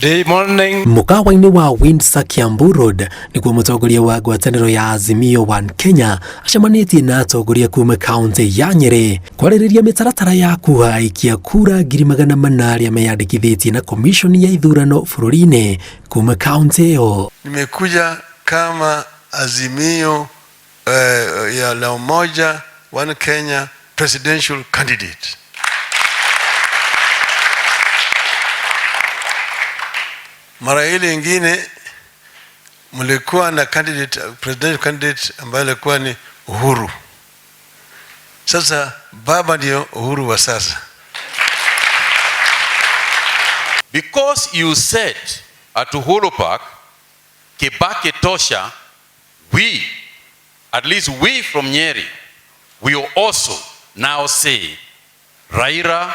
Good morning. Mũkawa-inĩ wa Windsor Kiambu Road nĩkuo mũtongoria wa ngwatanĩro ya Azimio One Kenya acemanĩtie na atongoria kuma kaunti ya Nyĩrĩ kwarĩrĩria mĩtaratara ya kuha aikia kura 400,000 arĩa meyandĩkithĩtie na komishoni ya ithurano bũrũri-inĩ kuma kaunti ĩyo. Nimekuja kama Azimio ya la Umoja One Kenya presidential candidate. Mara ile ingine mlikuwa na candidate, presidential candidate ambaye alikuwa ni Uhuru. Sasa baba ndio Uhuru wa sasa. Because you said at Uhuru Park, Kibaki tosha, we, at least we from Nyeri, will also now say Raila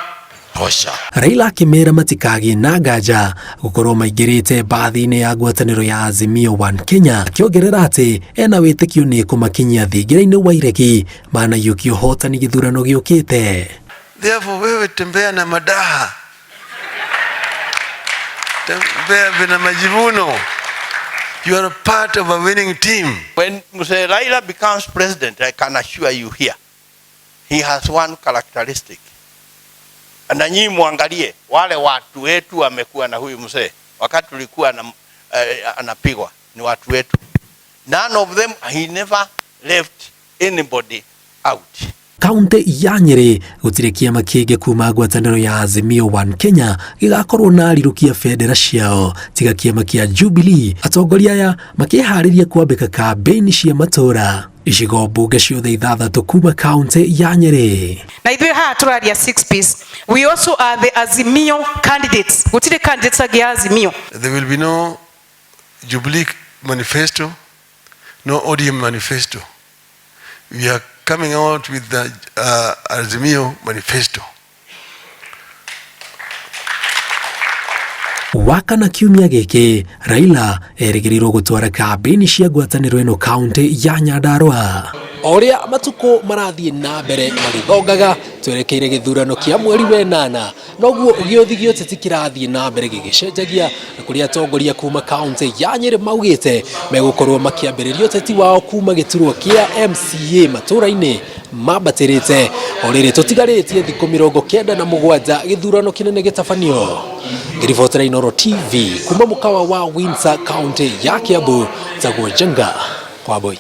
tosha. Raila akĩmera matikagĩe na nganja gũkorwo maingĩrĩte mbathi-inĩ ya ngwatanĩro ya Azimio One Kenya, akĩongerera atĩ ena wĩtĩkio nĩ kũmakinyia thingira-inĩ wa iregi manaiyũkia ũhotani gĩthurano gĩũkĩte. Therefore wewe tembea na madaha, tembea na majivuno. You are part of a winning team. When Mzee Raila becomes president, I can assure you here, he has one characteristic. Na nyinyi muangalie wale watu wetu wamekuwa na huyu mzee wakati tulikuwa na, anapigwa ni watu wetu. None of them, he never left anybody out. Kaunti ya Nyĩrĩ gũtirĩ kĩama kĩngĩ kuma ngwatanĩro ya Azimio One Kenya gĩgakorwo na arirũkia bendera ciao tiga kĩama kĩa Jubilee. Atongoria aya makĩharĩria kwambĩka kambĩini cia matũra icigo mbunge ciothe ithathatũ kuma kaunti ya Nyĩrĩ. Na ithuĩ haha tũraria six piece. We also are the Azimio candidates. Gũtirĩ candidates angĩ a Azimio. There will be no Jubilee manifesto, no ODM manifesto. We are coming out with the Azimio manifesto. Wakana kiumia gĩkĩ Raila erĩgĩrĩirwo gũtwara kambĩini cia ngwatanĩro ĩno kaunti ya Nyandarua. O ũrĩa matukũ marathiĩ na mbere magĩthongaga twerekeire gĩthurano kĩa mweri wenana noguo gĩũthi gĩa ũteti kĩrathiĩ na mbere gĩgĩcenjagia na kũrĩa atongoria kuma kaunti ya Nyĩrĩ maugĩte megũkorwo makĩambĩrĩria ũteti wao kuma gĩturwa kĩa MCA matũra-inĩ mambatĩrĩte. O rĩrĩ tũtigarĩtie thikũ 97 gĩthurano kĩnene gĩtabanio. Ngĩribotera Inooro TV kuma mũkawa wa Windsor kaunti ya Kiambu, Njagwo Njenga Wambui.